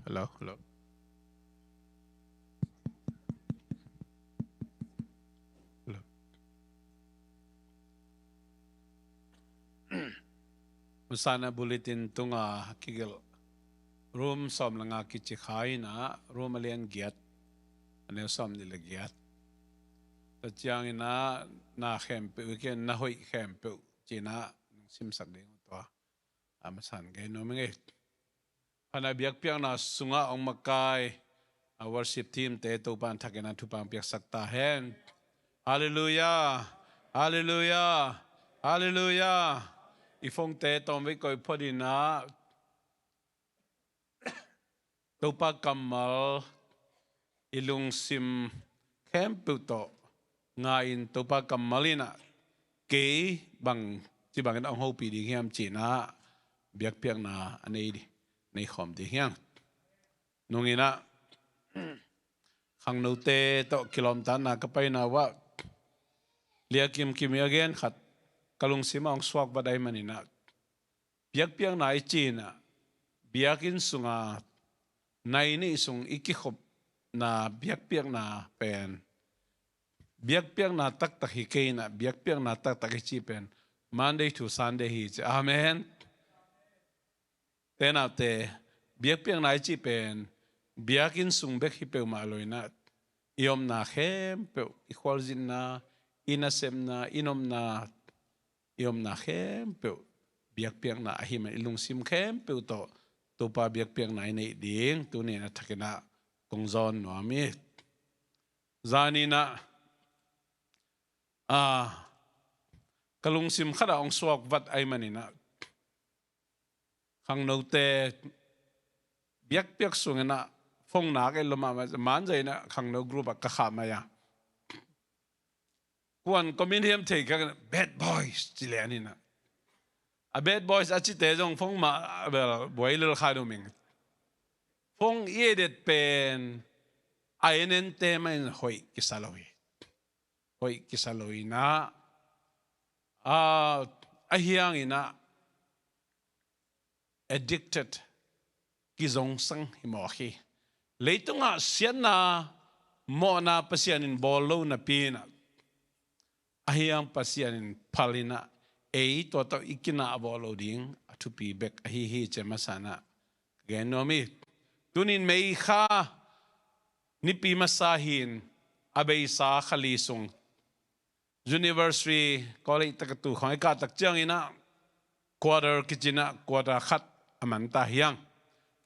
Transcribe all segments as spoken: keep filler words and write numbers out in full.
Hello, hello. Hello. Masana bulletin tunga kigelh room sawm le nga kici kha in ah, room a lian giat, a neu sawm nih le giat. Tua ciangin ah na khempeuh, i ken na hoih khempeuh ci-in ah nong simsak ding uh tua. A masan gen nuam ing ei. Pha in ah biakpiakna sungah hong makai a worship team te Topa'n thakin ah thupha piaksak ta hen. Halleluiah. Halleluiah. Halleluiah. I phone te tawmvei koi phot in ah Topa kammal i lungsim khempeuh tawh nga-in, Topa kammal in ah kei bang ci bangin hong hopih ding hiam ci-in ah biakpiakna a nei, nei khawm ding hi hang. Nung in ah khangnote tawh kilawmtatna ka paina uh ah, Lia Kim Kim i a gen khat ka lungsim ah hong suak vat ahih manin ah, biakpiakna i cih in ah, biakinn sungah nai nih sung i kikhopna biakpiakna pen, biakpiakna taktak hi kei in ah, biakpiakna taktak i cih pen Monday to Sunday hi ci. Amen. Te naute, biakpiakna i cih pen biakinn sung bek hi peuhmah lo in ah, i omna khempeuh, i khualzinna, i nasepna, i nopna, i omna khempeuh biakpiakna ahih man i lungsim khempeuh tawh Topa biakpiakna i neih ding tuni in ah thakin ah kong zawn nuam hi. Zan in ah, a, ka lungsim khat ah hong suak vat ahih manin ah, khangnote biakpiak sungin ah phone nak ei lo mahmah, manzai in ah khangno group ah ka khah mai a, kuan comment hiam thei ka, bad boys ci lian in ah. A bad boys a cite zong phone mah bel buai lel kha dum ing. Phone i edet pen a en ente mah in hoih kisa lo hi. Hoih kisa lo in ah, a, ahi hangin ah addicted, kizongsang hi mawk hi. Leitungah siatna, mawhna Pasian in bawl lo napi in ah, ahi hang Pasian in phal in ah ei tua tawh i kinah bawl lo ding a thupi bek ahi hi ci-a masa in ah ka gen nuam hi. Tunin May kha nipi masa hi in, a beisa kha li sung university, college tak a tu khawng i kah tak ciangin ah quarter kici in ah quarter khat a man ta hi hang.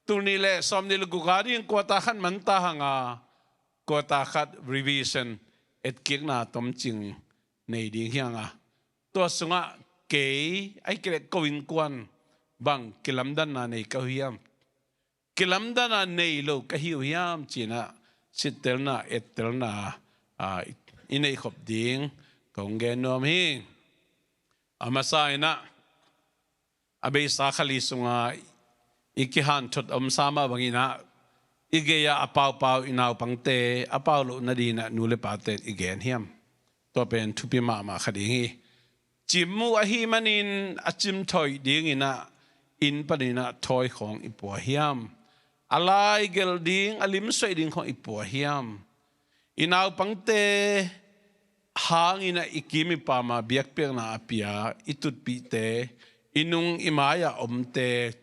Tul nih le sawmnih le guk a ding quarter khat man ta hang a, quarter khat revision, etkikna tomcing nei ding hi hang a, tua sungah kei ahih kei leh ko innkuan bang kilamdanna nei ka uh hiam, kilamdanna nei lo ka hi uh hiam ci-in ah sittelna, ettelna, a, i neihkhop ding kong gen nuam hi. A masa in ah, a beisa kha li sunga i kihanthot omsa mah bangin ah, i gei-ah a paupau i naupangte a pau loh nadingin ah nu le pate i gen hiam? Tua pen thupi mahmah kha ding hi. Cim uh ahih manin a cim thawi dingin ah inn panin ah thawi khawng i pua hiam? A lai gelh ding, a limsuaih ding khawng i pua hiam? I naupangte hangin ah i kim i pam a biakpiakna a pia i tutpihte, i nung i mai-ah omte,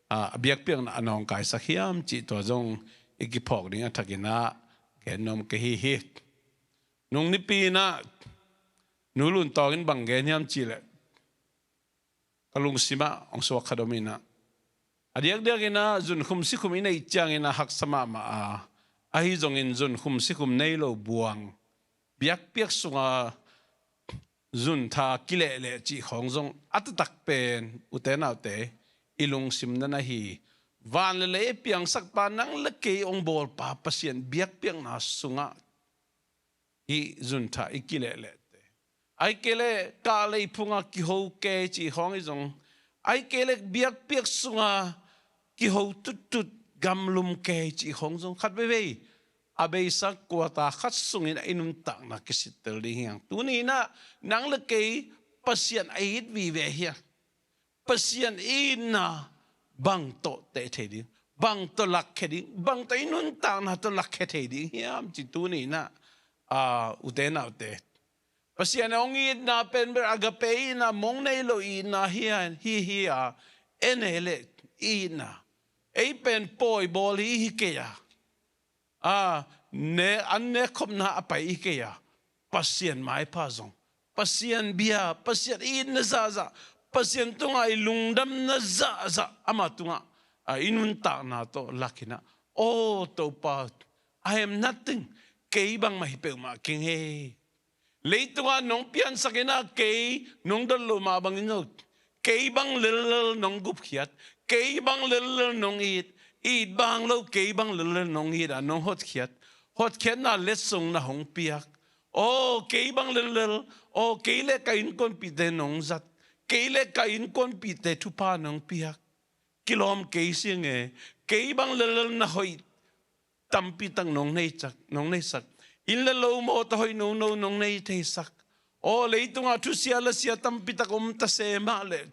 a, a biakpiakna a nawngkaisak hiam cih tua zong i kiphawk ding a thakin ah gen nuam ka hi hi. Nung nipi in ah Nu Lun Tawng in bang gen hiam cih leh, ka lungsim ah hong suak khat om in ah, a diakdiakin ah zunkhum sikhum i neih ciangin ah haksa mahmah a, ahi zongin zunkhum sikhum nei lo buang, biakpiak sunga zuntha kilehleh cih khawng zong a taktak pen, ute naute, i lungsim na na hi. Van le lei piangsakpa, nang le kei hong bawlpa Pasian, biakpiakna sungah i zuntha i kilehlehte, ahih kei leh kahlei phungah kiho kei cih khawng hi zong, ahih kei leh biakpiak sungah kiho tuttut, gamlum kei cih khawng zong, khat veivei a beisa quarter khat sungin a i nuntakna kisittel ding hi hang. Tuni in ah nang le kei Pasian a it vive hi hang. Pasian itna bang tawh teh thei ding, bang tawh lakkhia ding, bang tawh i nuntakna tawh lakkhia thei ding hiam ci tuni in ah, ute naute, Pasian in hong itna pen bel agape itna, mong nei lo itna hi hi hi a, en ei leh i itna, ei pen pawi bawl hi hi kei a, a, ne, an nekkhopna a pai hi kei a, Pasian maipha zong, Pasian bia, Pasian itna zahzah, Pasian tungah i lungdamna zahzah, ama tungah, a, i nuntakna tawh lak in ah, aw Topa, I am nothing, kei bangmah hi peuhmah keng hi. Leitungah nong piansak in ah kei nong dot loh mah bangin zo, kei bang lellel nong gupkhiat, kei bang lellel nong it, it bang lo, kei bang lellel nong it a nong hotkhiat, hotkhiatna letsong na hong piak. Aw kei bang lellel, aw kei le ka innkuanpihte nong zat, kei le ka innkuanpihte thupha nong piak. Kilawm kei sing e, kei bang lellel na hoih tampi tak nong nei sak, nong nei sak. Inn le lo mawtaw hoih nono nong nei thei sak. Aw leitungah thusia lasia tampi tak om ta se mah leh,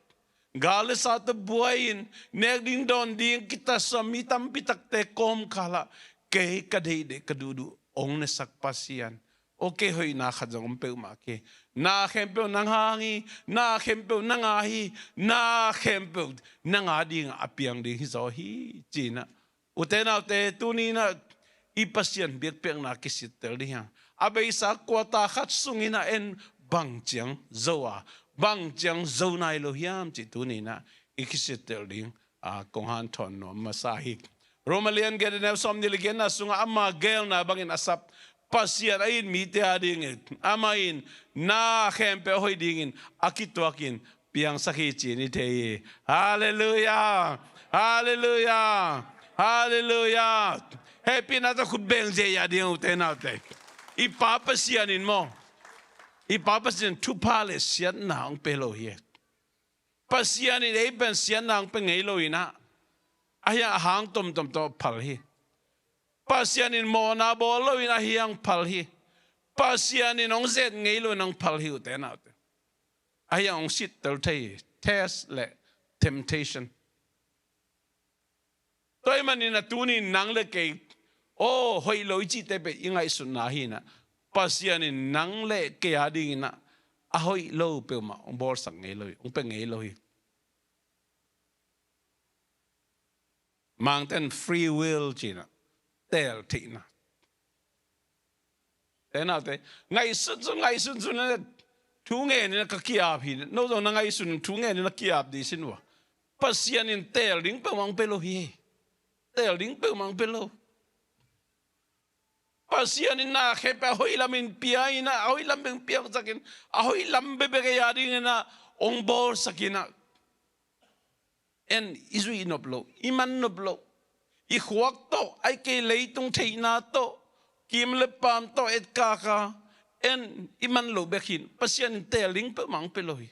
gal le sa tawh buai-in nek ding dawn ding kitasam mi tampi takte kawmkal ah kei ka deihdeih ka duhduh hong nesak Pasian, aw kei hoihna khat zong om peuhmah kei. Na khempeuh nang hang hi, na khempeuh nang a hi, na khempeuh nang a dingah a piang ding hi zaw hi ci-in ah, ute naute, tuni in ah i Pasian biakpiakna kisittel ding hi hang. A beisa quarter khat sung in ah en bang ciang zo a, bang ciang zo nai lo hiam cih tuni in ah i kisittel ding, a, kong hanthawn nuam masa hi. Roma lian giat a neu sawmnih le giatna sungah ama geelna bangin a sap Pasian a it mite a dingin amah in na khempeuh a hoih dingin a kituakin piangsak hi ci-in i thei hi. Halleluiah! Halleluiah! Halleluiah! Hehpihna tawh khut beng ziahziah ding, ute naute. I Pa Pasian in maw, i Pa Pasian in thupha le siatna hong pe lo hi. Pasian in ei pen siatna hong pe ngei lo in ah, ahi hang a hang tomtom tawh phal hi. Pasian in mawhna bawl lo in ahi hang phal hi. Pasian in hong zet ngei lo in hong phal hi, ute naute. Ahi hang hong sittel thei hi, test le temptation. Tua ahih manin a tuni nang le kei, aw hoih lo i cihte pen i ngaihsutna hi in ah, Pasian in nang le kei a dingin ah a hoih lo peuhmah hong bawlsak ngei lo hi, hong pe ngei lo hi. Mangten free will ci-in ah, teel theihna. Ute naute, ngaihsun sun, ngaihsun sun in ah thu ngen in ah ka ki-ap hi. No zong na ngaihsun in thu ngen in ah ki-ap ding sin uh a. Pasian in teel ding peuhmah hong pe lo hi. Teel ding peuhmah hong pe lo. Pasian in na khempeuh a hoih lamin pia in ah, a hoih lam bek piangsakin, a hoih lam bekbek ei a dingin ah hong bawlsak in ah, en i zuih nop loh, i man nop loh, i khuak tawh, ahih kei leh leitung theihna tawh, kim le paam tawh etkak a, en i man loh bek hi in, Pasian in teel ding peuhmah hong pe lo hi.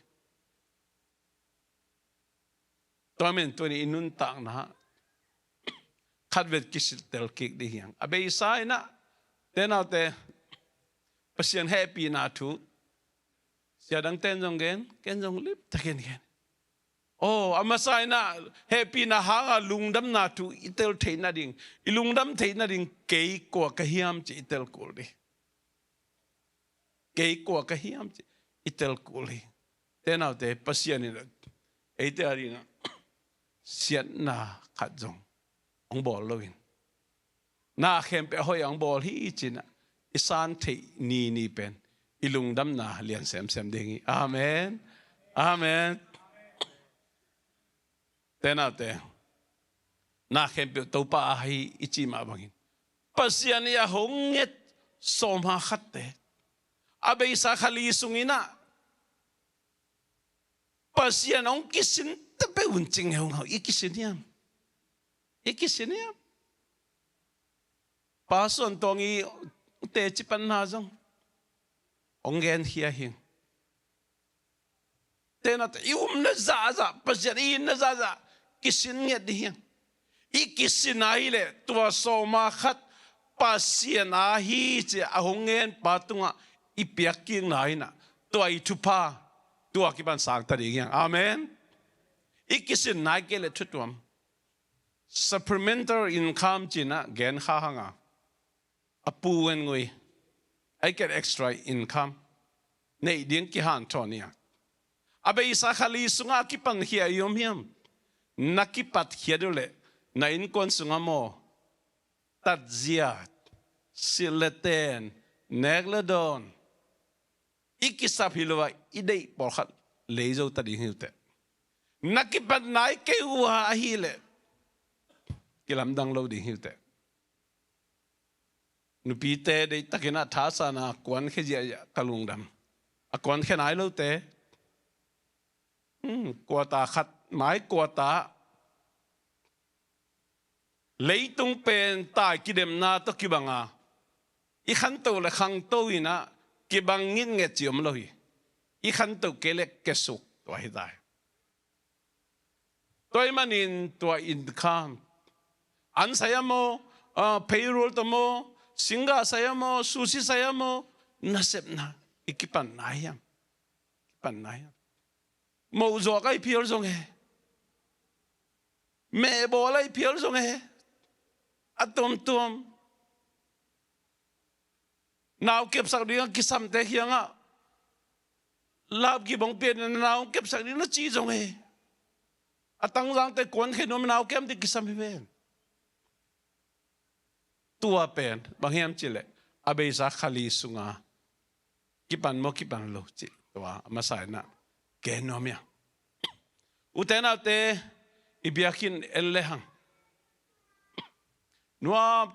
Tua ahih manin tuni in i nuntakna khatvei kisittel kik ding hi hang. A beisa in ah, ute naute, Pasian hehpihna thu sia dangte'n zong gen, ken zong limtakin gen. Aw, a masa in ah hehpihna hanga lungdamna thu i tel theih nading, i lungdam theih nading kei kua ka hiam cih i tel kul ding. Kei kua ka hiam cih i tel kul hi. Ute naute, Pasian in eite a dingin siatna khat zong hong bawl lo in, na khempeuh a hoih hong bawl hi ci-in ah i san theih nini pen i lungdamna lian semsem ding hi. Amen. Amen. Ute naute, na khempeuh Topa a hi i cih mah bangin, Pasian in a hong nget sawma khatte, a beisa kha li sungin ah Pasian hong kisin ta peuh un cing heungau, i kisin hiam? I kisin hiam? Pa Suan Tuang i teci panna zong hong genkhia hi. Ute naute, i upna zahzah, Pasian i itna zahzah kisin ngiat ding hi. I kisin ahih leh tua sawma khat Pasian a hi ci-a a hong ngen pa tungah i piak kikna in ah, tua i thupha tua kipan sang ta ding hi. Amen. I kisin nai kei leh thu tuam. Supplemental income ci-in ah gen kha hang a, a pu ngen ngui, a i ken extra income neih ding kihanthawn hi a. A beisa kha li sungah a kipankhia i om hiam? Na kipatkhiat uh leh na innkuan sungah maw, tatzia, silh le ten, nek le dawn, i kisap hi lo a, i deih pawlkhat lei zo ta ding hi uh teh. Na kipat nai kei uh a ahih leh kilamdang lo ding hi uh teh. Nupite deihtakin ah thahatna a kuankhia ziahziah ka lungdam. A kuankhia nai lote, hmm, quarter khat, mai quarter, leitung pen tai kidemna tawh kibang a, i khanto le khangto in ah kibang ngitnget ci om lo hi. I khanto kei le kiasuk, tua hi ta hi. Tua ahih manin tua income, an sai a maw, ah, payroll tawh maw, singgah sai a maw, sushi sai a maw, nasepna i kipan nai hiam? Kipan nai hiam? Moh zuak a i phial zong hi. Meh bawl a i phial zong hi. A tuamtuam. Nau kepsak ding a kisamte kiangah lap kibang pian in, nau kepsak ding na ci zong hi. A tangzangte kuankhia nuam, nau kem ding kisam hi ven. Tua pen bang hiam cih leh a beisa kha li sunga kipan maw kipan lo cih tua a masa in ah gen nuam hi a. Ute naute, i biakinn en le hang, nuam,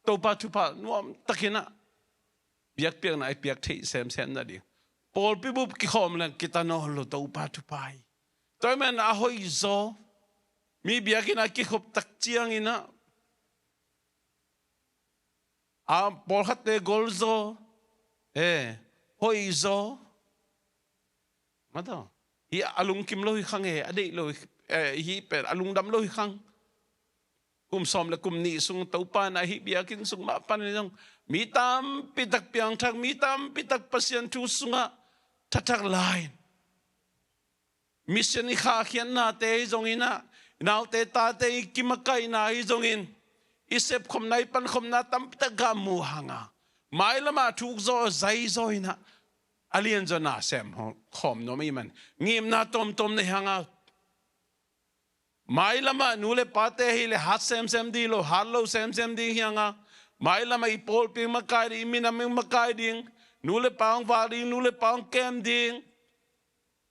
Topa thupha nuamtakin ah biakpiakna i piak theih semsem nading. Pawlpi bup kikhawm leng kita nawn lo, Topa thupha hi. Tua ahih manin a hoih zaw, mi biakinn a kikhop tak ciangin ah, a pawlkhatte gol zaw, eh, hoih zaw. Mataw, hih a lungkim lo hi khang e, a deih lo hi, eh, hih pen a lungdam lo hi khang. Kum sawm le kum nih sung Topa in ah hih biakinn sung mah panin zong mi tampi tak piangthak, mi tampi tak Pasian thu sungah thathak lai-in, mission i khahkhiatnate hi zongin ah, i naute tate i kimakaihna hi zongin, i sepkhopna, i pankhopna tampi tak gah mu hang a, mailamah thuk zaw, zai zaw in ah, a lianzaw na sem khawm nuam ahih man ngimna tawmtawm nei hang a, mailamah nu le pate hi leh hat semsem ding lo, hat lo semsem ding hi hang a, mailamah i pawlpi makai ding, i minam makai ding, nu le pa hong vak ding, nu le pa hong kem ding,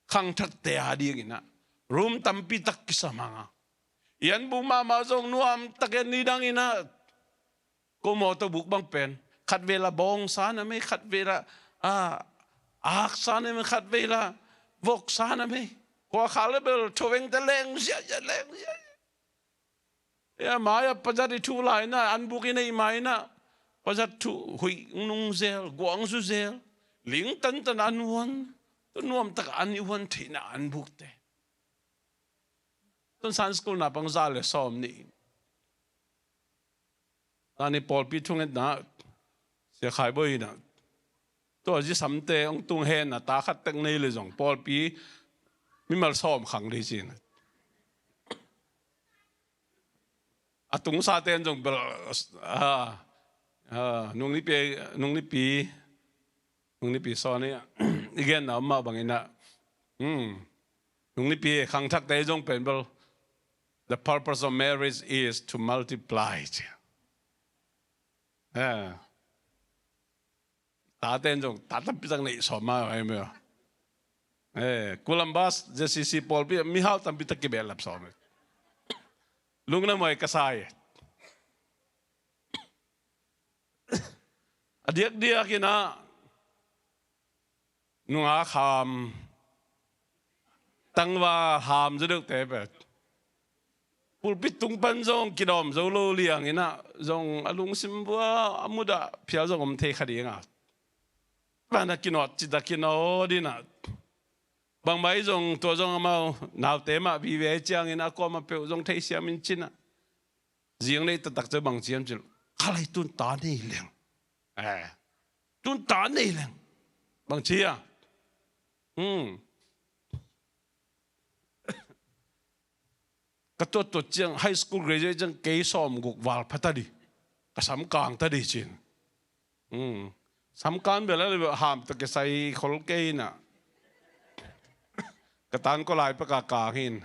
khangthakte a dingin ah room tampi tak kisam hang a, i an buk mahmah zong nuamtak en ni dangin ah, ko mawtaw buk bang pen khatvei la bawng sa na mei, khatvei la, ah, ak sa na mei, khatvei la vok sa na mei. Kua khak le bel thuvengte leng ziahziah, leng ziahziah. Ia, mai-ah pazat i thuh lai-in ah, an buk i neih mai-in ah, pazat thuh huih nung zel, guang zu zel, ling tantan an huan, tua nuamtak an i huan theihna an bukte. Tun Sunday school naupang za le sawm nih. Tani pawlpi thungetna, Sia Khai Bawi in ah, tua zisamte hong tung hen a, ta khat tek nei le zong pawlpi mimal sawm khang ding ci-in. A tungsate in zong bel, ah, ah, nungnipi, nungnipi, nungnipi sawn hi a, i genna om mah bangin ah, hmm, nungnipi khangthakte zong pen bel, the purpose of marriage is to multiply, ci. Eh. Tate in zong ta tampi tak neih sawm mah, ai meh. Eh, Columbus, Z C C pawlpi mihau tampi tak kibehlap sawm hi. Lungna muai ka sa hi. A diakdiak in ah, nungak ham, tangval ham zaw deuhte pen pulpit tung pan zong kidawm zo lo liang in ah, zong a lungsim vua a mudah phial zong om thei kha ding a. Pan a kinawt cita kinawt in ah, bangmah hi zong tua zong amau naute mah vive ciangin a kuamah peuh zong theisiam in cin ah, zing neih taktak ciang bang ci hiam cih leh, kha lai tun ta nei leng. Eh, tun ta nei leng. Bang ci a. Hmm. Ka tuattuat ciang, high school graduate ciang kei sawmguk val pha ta di. Ka sam kang ta di cin. Hmm. Sam kang bel a le ham ta kisai khol kei na. Ka tan ko lai pa ka kang hin.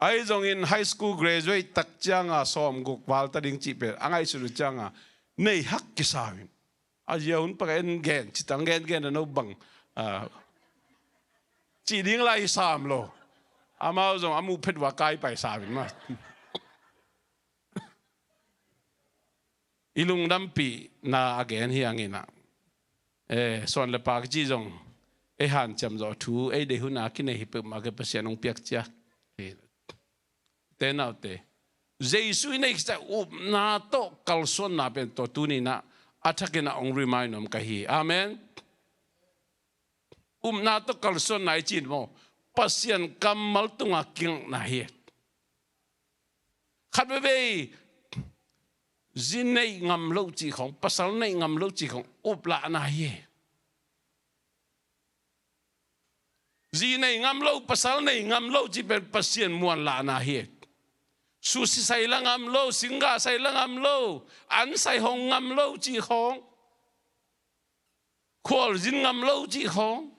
Ahi zongin high school graduate tak cianga sawmguk val ta ding cih pen a ngaihsut uh cianga nei hak kisau in. A zia hun pak en gen, citang gen gen a no bang, ah, cih ding lai sam lo. Amau zong a muh phet uh a kai pai sam in ma. I lungdampihna a gen hi a ngina. Eh, suan le pak ci zong ei hanciam zawh thu, ei deih hun a kinei hi peuhmah ke Pasian hong piak ciak. Te naute, Jesu i neih kisai upna tawh kalsuanna pen tua tuninah a thakinah hong remind nuam ka hi. Amen. Upna tawh kalsuanna i cin maw, Pasian kammal tunga kingakna hi. Khat veivei zi neih ngam lo cih khawng, pasal neih ngam lo cih khawng uplahna hi. Zi nei ngam lo, pasal nei ngam lo cih pen Pasian muanlahna hi. Susi sai la ngam lo, singgah sai la ngam lo, an sai hong ngam lo cih khawng, khualzin ngam lo cih khawng,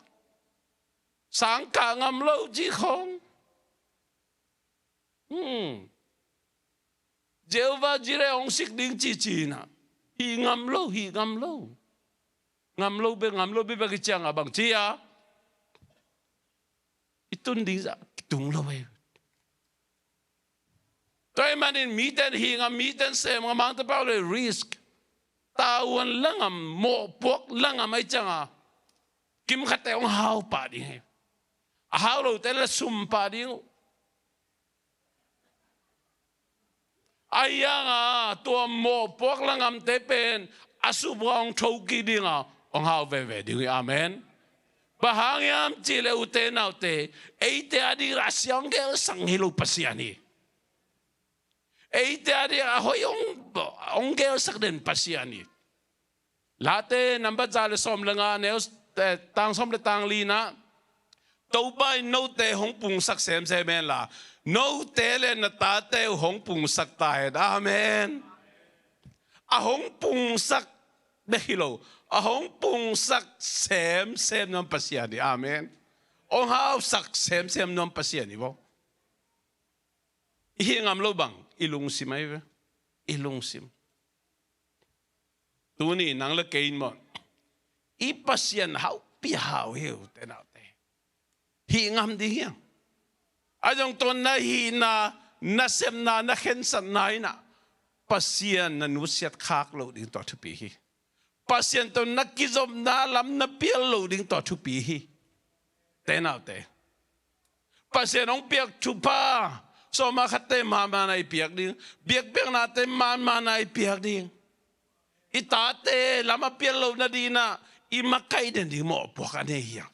sangkah ngam lo cih khawng. Hmm. Jehovah Jireh hong sik ding ci cinah, hih ngam lo, hih ngam lo. Ngam lo bek, ngam lo bek bek i ciangah bang ci a, i tun ding zah kitung lo ei. Tua ahih manin miten hih ngam, miten sem ngam, mangte pau le risk. Tavuan la ngam, mawhpuak la ngam ahi ciangah kimkhatte hong hau pah ding hi. A hau lote la sum pah ding uh. Ahi hanga tua mawhpuak la ngamte pen a sup uh a hong thokik dinga hong hau veve ding uh hi. Amen. Bang hang hiam cihleh ute naute, eite a ding a sia hong gelsak hi lo Pasian hi. Eite a ding a hoih hong, hong gelsak den Pasian hi. Late nambat za le sawm le nga, neu, eh, tang sawm le tang linah, Topa in note hong pungsak semsem hen la, note le na tate uh hong pungsak ta hen. Amen. A hong pungsak bek hi lo, a hong pungsak semsem nuam Pasian hi. Amen. Hong hausak semsem nuam Pasian hi vo. I hih ngam lo bang, i lungsim ahi ve. I lungsim. Tuni nang le kei in maw, i Pasian haupi hau hi uh, ute naute. Hih ngam ding hiam? A zong tua na hihna, na sepna, na khensatna inah Pasian na nusiat khak loh ding tua thupi hi. Pasian tawh na kizopna lam na pial loh ding tua thupi hi. Te naute, Pasian hong piak thupha, sawma khatte mahmahna i piak ding, biakpiaknate mahmahna i piak ding. I tate lam a pial loh nadinah i makaih den ding mawhpuak a nei hiam?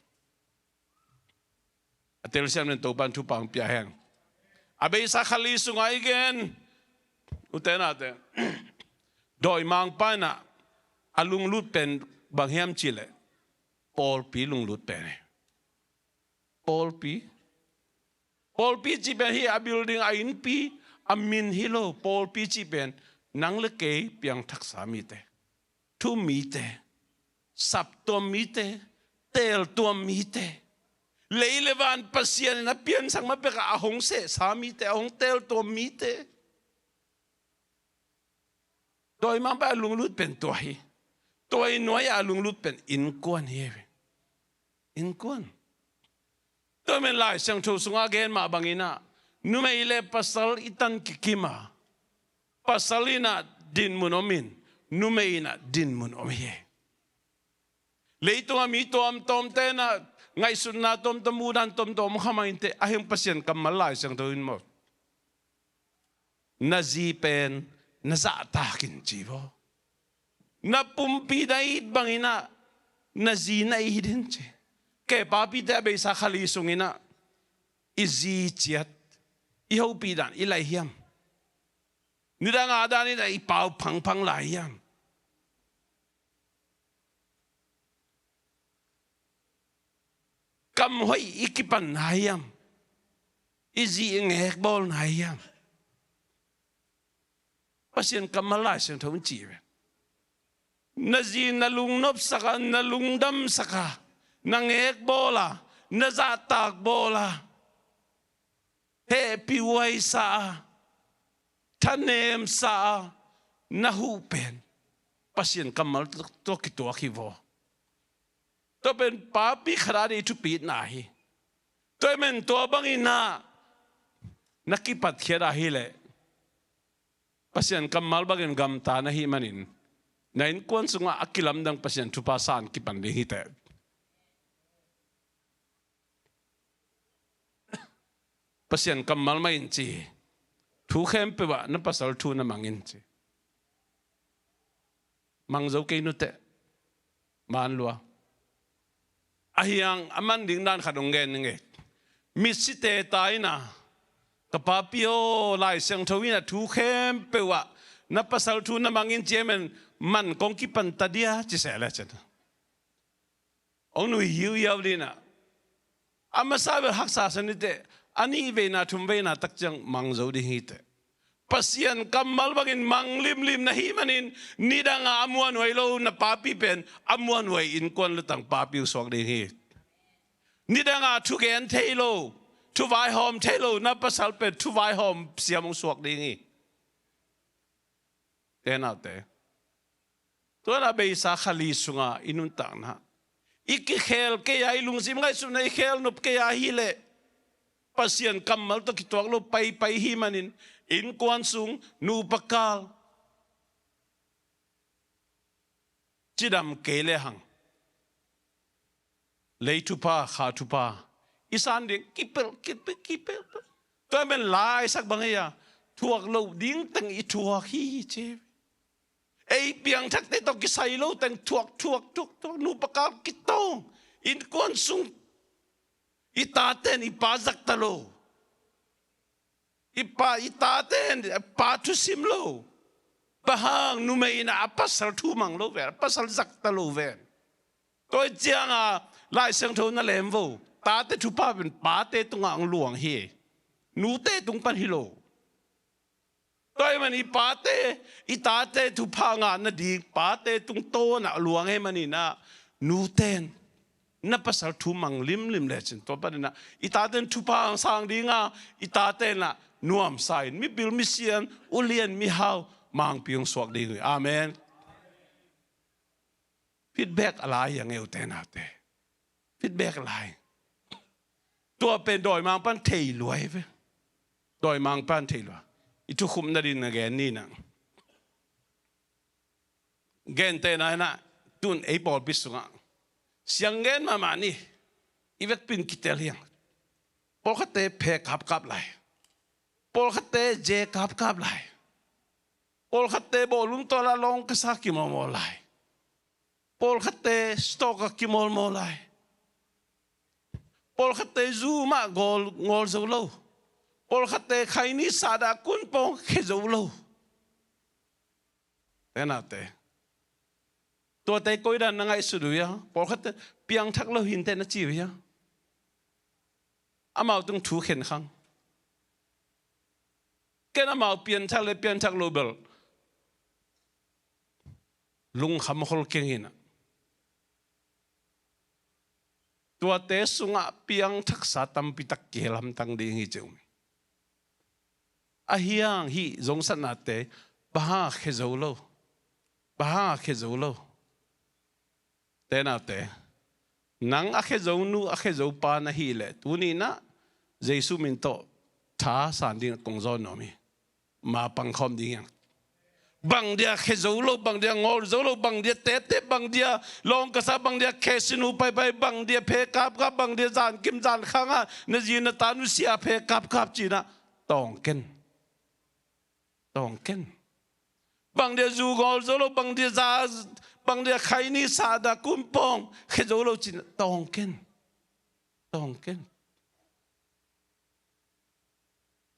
A telsiam den Topan thupha hong pia hen. A beisa kha li sungah i gen, ute naute, dawimangpa inah a lunglut pen bang hiam cihleh, pawlpi lunglut pen hi. Pawlpi. Pawlpi cih pen hi a building, a innpi, a min hi lo. Pawlpi cih pen nang le kei piangthaksa mite, thu mite, saptuam mite, teeltuam mite, lei le van Pasian in a piansak ma pekah a hong sehsa mite, a hong teeltuam mite. Dawimangpa a lunglut pen tua hi. Tua i nuai-ah a lunglut pen innkuan hi. Innkuan. Tua men Lai Siangtho sungah gen mah banginah, numei le pasal i tan kikima, pasal inah dinmun om in, numei inah dinmun om hi. Leitungah mi tuamtuam tenah ngaihsutna tuamtuam, muhdan tuamtuam om kha mah inteh, a heng Pasian kammal Lai Siangtho in maw, na zi pen na zahtak in ci vaw. Na pumpi na it banginah na zi na it in ci. Kei papite a beisa kha li sunginah i zi ciat, i hopih dan i lai hiam? Nidang a daninah i pau phangphang lai hiam? Kam hoih i kipanna hiam? I zi i ngekbawlna hiam? Pasian kammal Lai Siangtho in ci ve. Na zi na lungnopsak a, na lungdamsak a, na ngekbawl a, na zahtak bawl a, hehpihhuai sa a, thanem sa a, na huh pen Pasian kammal tawh kituak hi vaw. Tua pen papi khat a ding i thupitna hi. Tua ahih manin tua bangin ah na kipatkhiat ahih leh Pasian kammal bangin gamta na hih manin, na innkuan sungah a kilamdang Pasian thupha san kipan ding hi teh. Pasian kammal mah in ci hi. Thu khempeuh ah na pasal thu na mang in ci. Mang zo kei nuteh. Man lua. A hiang a man ding dan khat hong gen ning e. Misi teta in ah, ka papi aw, Lai Siangtho in ah thu khempeuh ah na pasal thu na mang in ci ahih manin man kong kipan ta dia ci seh le cin. Hong nui hiuhiau ding in ah, a masa bel haksa sa ni teh, a nih veina thum veina tak ciang mang zo ding hi teh. Pasian kammal bangin mang limlim na hih manin, nidang a a muanhuai lo na papi pen a muanhuai innkuan lutang papi hong suak ding hi. Nidang a thugen thei lo, thuvaihawm thei lo na pasal pen thuvaihawm siam hong suak ding hi. Te naute, tua na beisa kha li sunga i nuntakna, i kikhel kei a, i lungsim ngaihsutna i khel nop kei a ahih leh, Pasian kammal tawh kituak lo paipai hih manin, innkuan sung, nupa kal cidam kei lehang, lei thupha, kha thupha i san ding kipelh, kipelh, kipelh. Tua ahih manin laitak bang hi a, thuak loh ding teng i thuak hi ci. Ei piangthakte tawh kisai lo teng thuak, thuak, thuak, thuak. Nupa kal kitawng, innkuan sung, i taten i pa zahtak lo. I pa, i taten pa thusim lo. Bang hang? Numei in a pasal thu mang lo ven, a pasal zahtak lo ven. Tua ciang a Lai Siangtho na lem vo, tate thupha pen pate tungah hong luang hi. Nute tung pan hi lo. Tua ahih manin i pate, i tate thupha ngah nading pate tungtawn ah luang ahih manin ah, nuten na pasal thu mang limlim lecin, tua panin ah i taten thupha hong sang ding a, i taten ah nuamsa in mipil misiam, ulian mihau, mangpi hong suak ding hi. Amen. Feedback a lai hi a, ngeute naute. Feedback a lai. Tua pen dawimangpa'n thei lua hi ve. Dawimangpa'n thei lua. I thukhupna ding na gen ni nah. Gentehna in ah, tun ei pawlpi sungah siang gen mahmah ni. I vekpi in kitel hi hang. Pawlkhatte phe kapkap lai. Pawlkhatte ze kapkap lai. Pawlkhatte bawlung tawh la lawng kasa kimawlmawl lai. Pawlkhatte stock ah kimawlmawl lai. Pawlkhatte zu mah ngawl, ngawl zo lo. Pawlkhatte khaini sahdah kunpawng khia zo lo. Te naute, tuate koidan na ngaihsut uh hia? Pawlkhatte piangthak lo hinteh na ci uh hia? Amau tung thu khen khang. Ken amau pianthak le pianthak lo bel lungkham khol keng hi nah. Tuate sungah piangthaksa tampi tak kihel hamtang ding hi ci uh hi. A hiang hih zongsatnate bang hang a khia zo lo? Bang hang a khia zo lo? Te naute, nang a khia zo nu, a khia zo pa na hih leh, tuni nah Jesu min tawh tha san ding kong zawn nuam hi. Ma pangkhawm ding hi hang. Bang dia khia zo lo, bang dia ngawl zo lo, bang dia tete, bang dia lawng kasa, bang dia khesinu paipai, bang dia phe kapkap, bang dia zankim zankhang ah na zi na ta nusia phe kapkap ci nah, tawng ken. Tawng ken. Bang dia zu ngawl zo lo, bang dia za, bang dia khaini sahdah kunpawng khia zo lo ci nah, tawng ken. Tawng ken.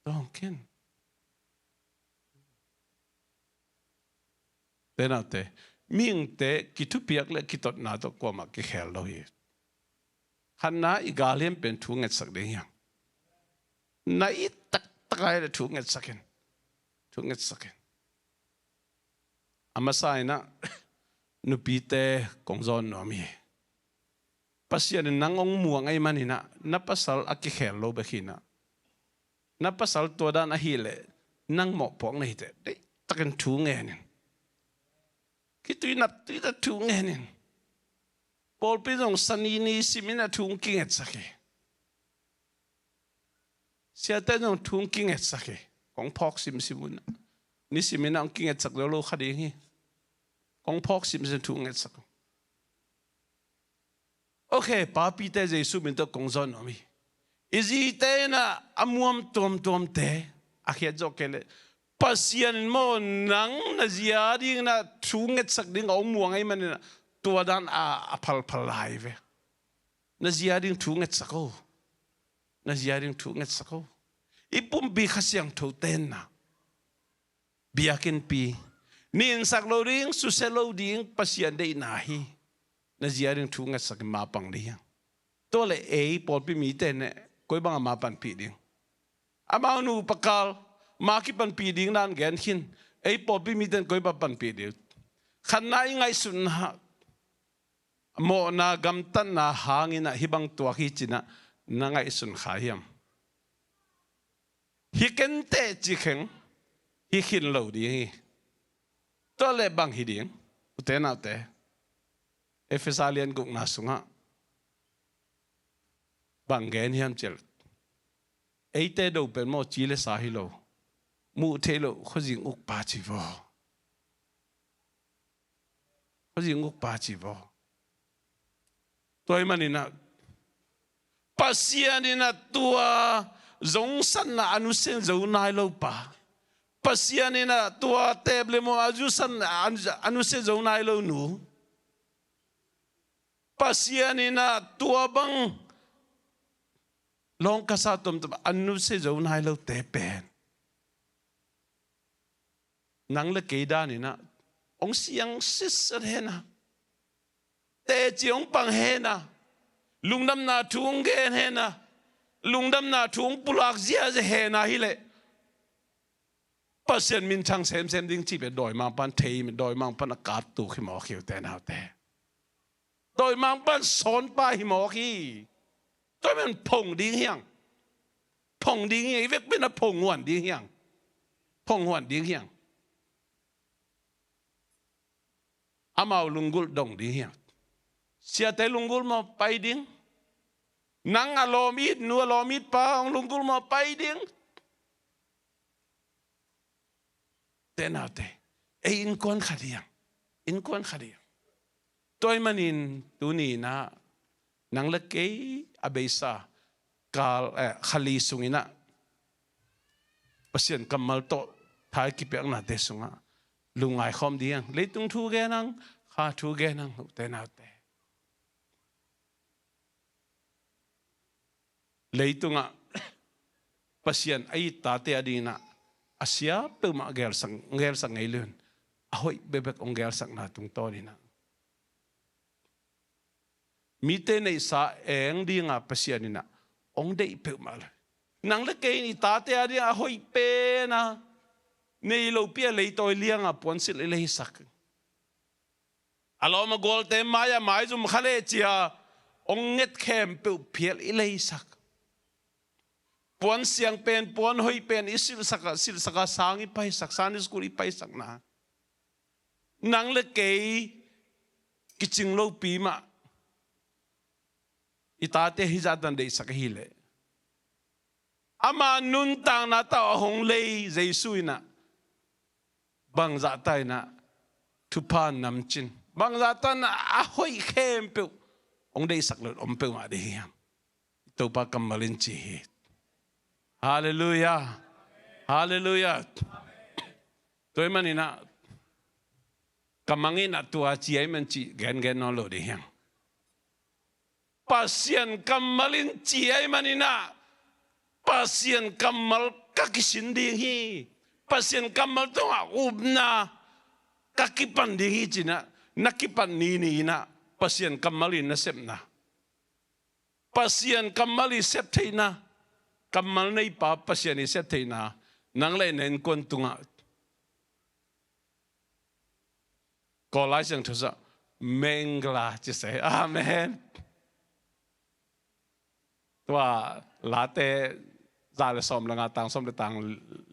Tawng ken. Te naute, mihingte kithupiak le kitotna tawh kuamah kikhel lo hi. Khatna, i gal hiam pen thu ngetsak ding hi hang. Na it taktak a hih leh thu ngetsak in. Thu ngetsak in. A masa inah nupite kong zawn nuam hi. Pasian in nang hong muang ahih maninah na pasal a kikhel lo bek hinah, na pasal tua dan ahileh nang mawhpuak na hiteh deihtakin thu ngenin, kituinat tuitat thu ngenin. Pawlpi zong sanini siminah thu hong kingetsak hi. Siate zong thu hong kingetsak hi. Kong phawk simsim unah, nisiminah hong kingetsak zo lo kha ding hi. Kong phawk simsim thu hong ngetsak. Ok, papite Jesu min tawh kong zawn nuam hi. I zite inah a muam tuamtuamte a khiat zawh kei leh Pasian in maw nang na zia dinginah thu ngetsak ding a hong muang ahih maninah tua dan a, a phalphal lai ve. Na zia ding thu ngetsak o. Na zia ding thu ngetsak o. I pumpi Kha Siangtho tenna biakinnpi, ninsak lo ding, susia lo ding Pasian deihna hi. Na zia ding thu ngetsak in mapang ding hiang. Tua le ei pawlpi mite ne koi bangah mapanpih ding? Amau nu pakal ma kipanpih ding dan gen khin. Ei pawlpi mite ne koi bangah panpih ding? Khatna i ngaihsutna mawhna gamtatna hanginah hih bang tuak hi cinah na ngaihsun kha hiam? Hi kenteh cikheng hi khin lo ding hi. Tua le bang hi ding? Ute naute, Efesa lian gukna sungah bang gen hiam cih leh, eite do pen maw ci le sa hi lo, muh theih loh khuazing ukpa ci vaw. Khuazing ukpa ci vaw. Tua ahih maninah Pasian inah tua zongsatna a nusia zo nai lo pa, Pasian inah tua tep le muam a zusatna a nusia zo nai lo nu, Pasian inah tua bang lawngkasa tuamtuam a nusia zo nai lote pen nang le kei daninah hong siang sitset hena, teci hong pang hena, lungdamna thu hong gen hena, lungdamna thu hong pulak ziazia hena hileh Pasian minthang semsem ding cih pen dawimangpan thei, dawimangpan a kattuk hi mawk hi ute naute. Dawimangpan sawnpa hi mawk hi. Tua men phong ding hiang. Phong ding hiang. I vekpi na phong huan ding hiang. Phong huan ding hiang. Amau lunggulh dong ding hiang. Siate lunggulh maw pai ding? Nang a lawm it nu, a lawm it pa hong lunggulh maw pai ding? Ute naute, ei innkuan khat hiang. Innkuan khat hiang. Tua ahih manin tuni inah nang le kei a beisa kal, eh, kha li sunginah Pasian kammal tawh tha i kipiaknate sungah lungngai khawm ding hiang. Leitung thu gen ang, kha thu gen ang, ute naute. Leitungah Pasian a it tate a dinginah a sia peuhmah gelsak, gelsak ngei lo in, a hoih bekbek hong gelsakna tungtawninah mite neihsa eng dinga Pasian inah hong deih peuhmah lo. Nang le kei in i tate a dingah a hoih pena nei lopi a leitawi lianga puansilh i leisak. A lawm a gualte mai-ah maizum kha leh cia hong nget khempeuh phial i leisak. Puan siang pen, puan hoih pen i silhsak a, silhsak a sang i paisak, Sunday school i paisakna. Nang le kei kicing lopi mah i tate hih zahtan deihsak ahileh ama nuntakna tawh a hong lei Jesu inah bangzahta inah thupha namcin, bangzahta inah a hoih khempeuh hong deihsak lo in om peuhmah ding hiam? Topa kammal in ci hi. Halleluiah. Halleluiah. Tua ahih maninah ka mang inah tua ci ahih man cih gengen nawn lo ding hiam? Pasian kammal in ci ahih maninah Pasian kammal ka kisin ding hi. Pasian kammal tungah upna ka kipan ding hi cinah na kipan nini inah Pasian kammal in na sepna, Pasian kammal i sep theihna, kammal neipa Pasian i sep theihna nang le na innkuan tungah Kawl Lai Siangtho sungah mengla ci se. Amen. Tua Late za le sawm le nga, tang sawm le tang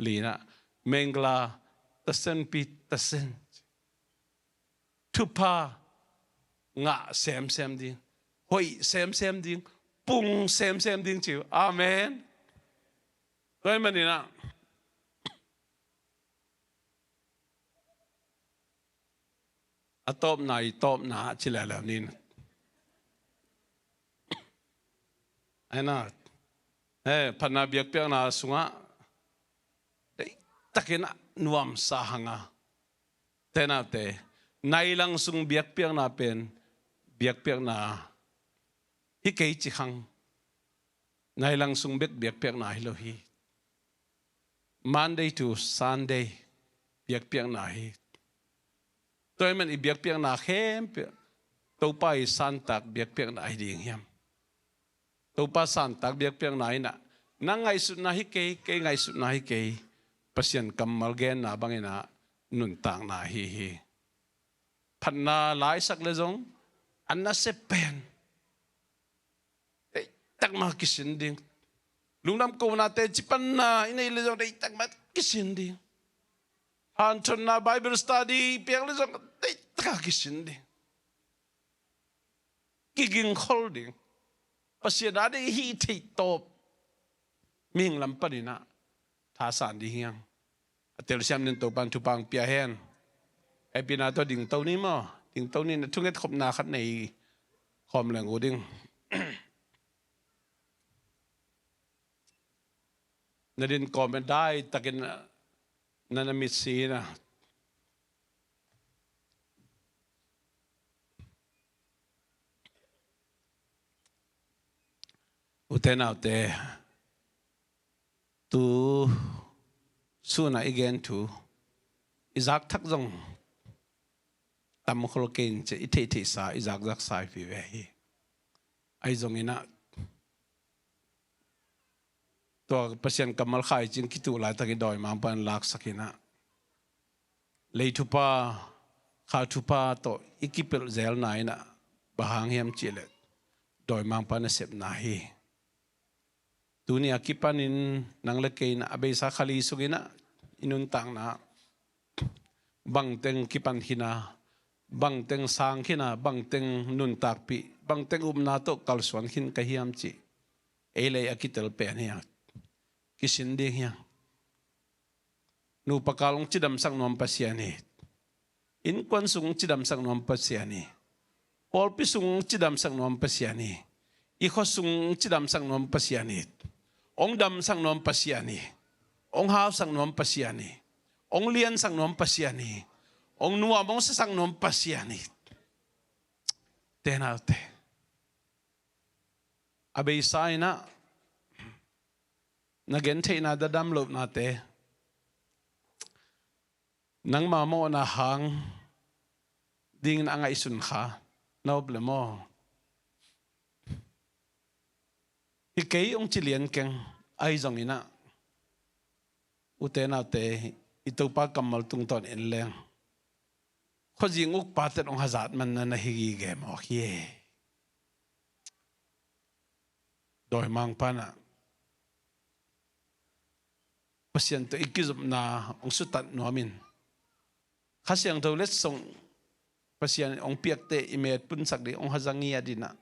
li-na, mengla tasen pi tasen, thupha ngah semsem ding, hoih semsem ding, pung semsem ding ci uh. Amen. Tua ahih manin ah a tawpna i tawpna ci leuleu ning. Aina, eh, phatna biakpiakna sungah deihtakin a nuamsa hang a, ute naute, nailang sung biakpiakna pen biakpiakna hi kei ci khang. Nailang sung bek biakpiakna hi lo hi. Monday to Sunday biakpiakna hi. Tua ahih man i biakpiakna khempeuh Topa i santak biakpiakna hi ding hiam? Topa santak biakpiakna in ah, nang ngaihsutna hi kei, kei ngaihsutna hi kei, Pasian kammal genna bangin ah nuntakna hi hi. Phatna la i sak le zong a nasep pen deihtak mah kisin ding. Lungdam konate cipanna i neih le zong deihtak mah kisin ding. Hanthotna Bible study piak le zong deihtak a kisin ding. Kigingkhol ding. Pasian a ding hih theih tawp mihing lam panin ah thasan ding hi hang. A telsiam ning, Topan thupha hong pia hen. Hehpihna tawh dingto ni maw? Dingto ni, na thungetkhopna khat nei khawm leng uh ding. Na din kawm in daitakin na, na mitsi in ah. Ute naute, tu sun a i gen thu i zak thak zong tam khol kei in ci, i theihtheihsa i zakzaksa i hi ve hi. Ahi zongin ah, tua Pasian kammal khaici in kituh laitakin dawimangpa'n laksak in ah, lei thupha, kha thupha tawh i kipelh zelna in ah, bang hang hiam cih leh dawimangpa nasepna hi. Tuni a kipanin nang le kei in ah a beisa kha li sungin ah i nuntakna bangteng kipan khin a, bangteng sang khin a, bangteng nuntakpih, bangteng upna tawh kalsuan khin ka hiam cih ei le ei a kitel pen hi hang. Kisin ding hi hang. Nupa kal hong cidamsak nuam Pasian hi. Innkuan sung hong cidamsak nuam Pasian hi. Pawlpi sung hong cidamsak nuam Pasian hi. I khua sung hong cidamsak nuam Pasian hi. Hong damsak nuam Pasian hi. Hong hausak nuam Pasian hi. Hong liansak nuam Pasian hi. Hong nuam hong siasak nuam Pasian hi. Ute naute, a beisa in ah na gentheihna dadam lohnate, nangma mawhna hang dingin a ngaihsun kha na op le maw? Hi kei hong ci lian keng. Ahi zongin ah, ute naute, i Topa kammal tungtawn en leng, khuazing ukpa ten hong hazat man na na hi gige mawk hi. Dawimangpa'n ah Pasian tawh i kizopna hong sutat nuamin, Kha Siangtho letsong Pasian hong piakte i met punsak ding hong haza ngiat in ah,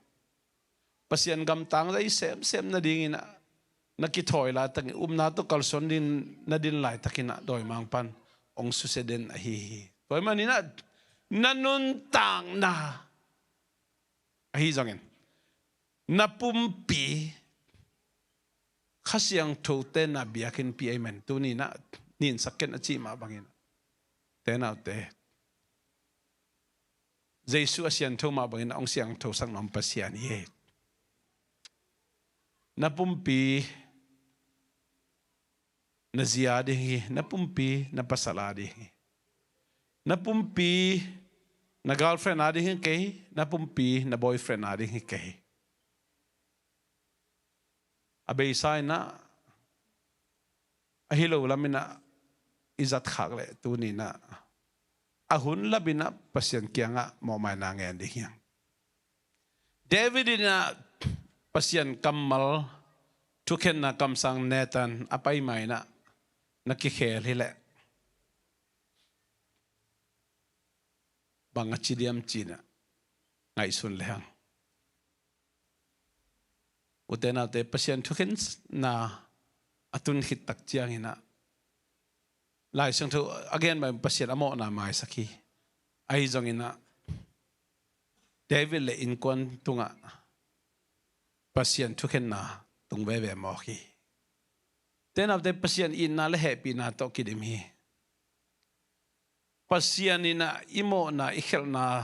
Pasian gamtang za i semsem nadingin ah na kithawi laitakin, upna tawh kalsuan dingin na din laitakin ah dawimangpa'n hong susia den ahi hi. Tua ahih manin ah na nuntakna ahi zongin, na pumpi Kha Siangtho te na biakinnpi ahih man tuni in ah ninsak ken a cih mah bangin, ute naute, Jesu a siangtho mah bangin a hong siangthosak nuam Pasian hi. Na pumpi na zi a ding hi, na pumpi na pasal a ding hi. Na pumpi na girlfriend a ding hi kei, na pumpi na boyfriend a ding hi kei. A beisa in ah, ahi lo lam in ah i zat khak leh tuni in ah a hun lapin ah Pasian kiangah mawhmaina ngen ding hi hang. David in ah Pasian kammal thukhenna kamsang Nathan a pai ma-in ah na kikhel hileh bang a ci diam ci-in ah ngaihsun le hang. Ute naute, Pasian thukhenna a tun khit tak ciangin ah Lai Siangtho a gen mah Pasian a mawhna maisak hi. Ahi zongin ah David le innkuan tungah Pasian thukhenna tung veve mawk hi. Ute naute, Pasian itna le hehpihna tawh kidim hi. Pasian in ah i mawhna i khelhna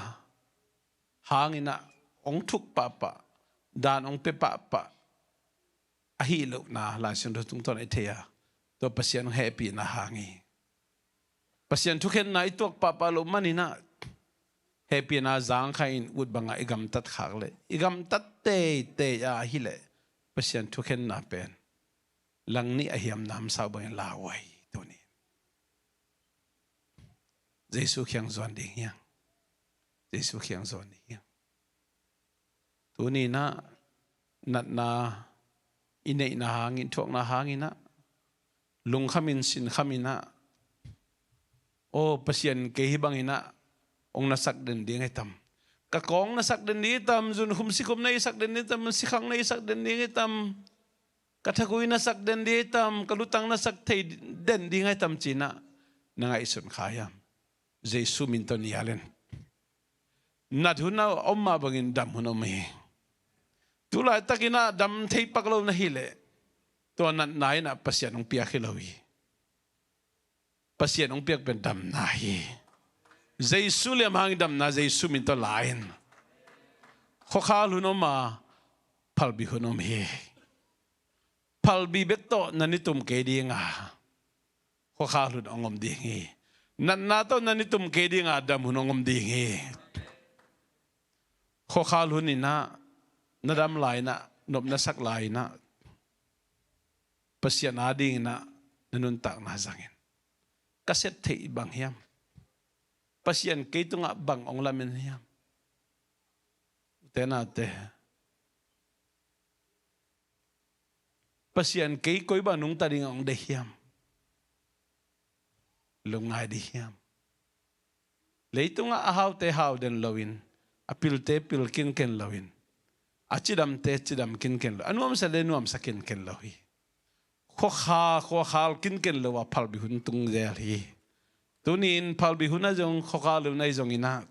hangin ah hong thuk pahpah, dan hong pia pahpah ahih lohna Lai Siangtho tungtawn i thei a, tua Pasian hong hehpihna hang hi. Pasian thukhenna i tuak pahpah loh manin ah hehpihna zangkhai in ut bangah i gamtat khak leh, i gamtat teitei a ahileh Pasian thukhenna pen langnih a hiam namsau bangin lauhuai hi. Tuni Jesu kiang zuan ding hi hang. Jesu kiang zuan ding hi hang. Tuni in ah natna i neihna hangin, thuakna hangin ah lungkhamin sinkhamin ah, aw, Pasian kei hih bangin ah hong na sak den ding hi tam? Ka kawng na sak den ding hi tam? Zunkhum sikhum na i sak den ding hi tam? Sikhang na i sak den ding hi tam? Ka thagui na sak den ding hi tam? Ka lutang na sak thei den ding hi tam ci-in ah na ngaihsun kha hiam? Jesu min tawh nial in. Nat hun a om mah bangin dam hun om hi. Tu laitakin ah dam thei pak lo na hileh, tua natna in ah Pasian hong piak hi lo hi. Pasian hong piak pen damna hi. Jesu liam hangin damna, Jesu min tawh la in. Khuakhal hun om a, phalbi hun om hi. Phalbi bek tawh na nitum kei ding a, khuakhal hun hong om ding hi. Natna tawh na nitum kei ding a, dam hun hong om ding hi. Khuakhal hun in ah na dam lai-in ah, nop na sak lai-in ah, Pasian adingin ah na nuntakna zangin, ka sep theih bang hiam? Pasian kei tungah bang hong lamen hiam? Ute naute, Pasian kei koi bang nungta ding hong deih hiam? Lungngai ding hiam? Leitungah a haute hau den loin, a pilte pil kinken loin, a cidamte cidam kinken lo, a nuamsate nuamsa kinken lo hi. Khuakha, khuakhal kinken lo a phalbi hun tung zel hi. Tuni-in phalbi hun ah zong, khuakhal hun ah zong in ah,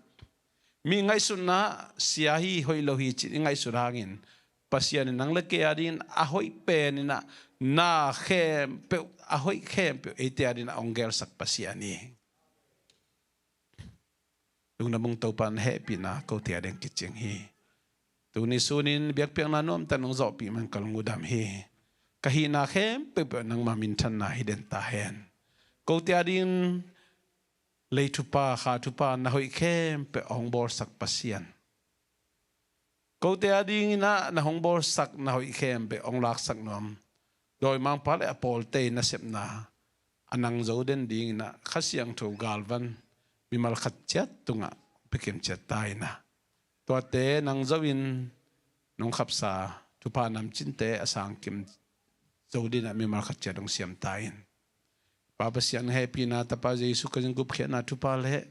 mi ngaihsutna sia hi, hoih lo hi ci-in i ngaihsut hangin, Pasian in nang le kei adingin a hoih pen in ah, na khempeuh, a hoih khempeuh eite adingin a hong gelsak Pasian hi. Lungdam ung, Topa na hehpihna kote ading kicing hi. Tuni sunin biakpiakna nuamtakin hong zawhpih man ka lungdam hi. Ka hihna khempeuhpeuh nangma minthanna hi den ta hen. Kote adingin lei thupha, kha thupha, na hoih khempeuh hong bawlsak Pasian. Kote adingin ah na hong bawlsak na hoih khempeuh hong laksak nuam dawimangpa le a pawlte in nasepna a nang zo den dingin ah Kha Siangtho galvan mimal khat ciat tungah pia kim ciat ta in ah, tuate nang zo in nong khapsa thupha namcinte a sang kim zo dingin ah mimal khat ciat hong siam ta in. Pa Pasian hehpihna, Tapa Jesu Khazih gupkhiatna thupha le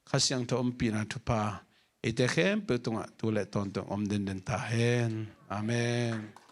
Kha Siangtho ompihna thupha eite khempeuh tungah tu le tawntung om denden ta hen. Amen.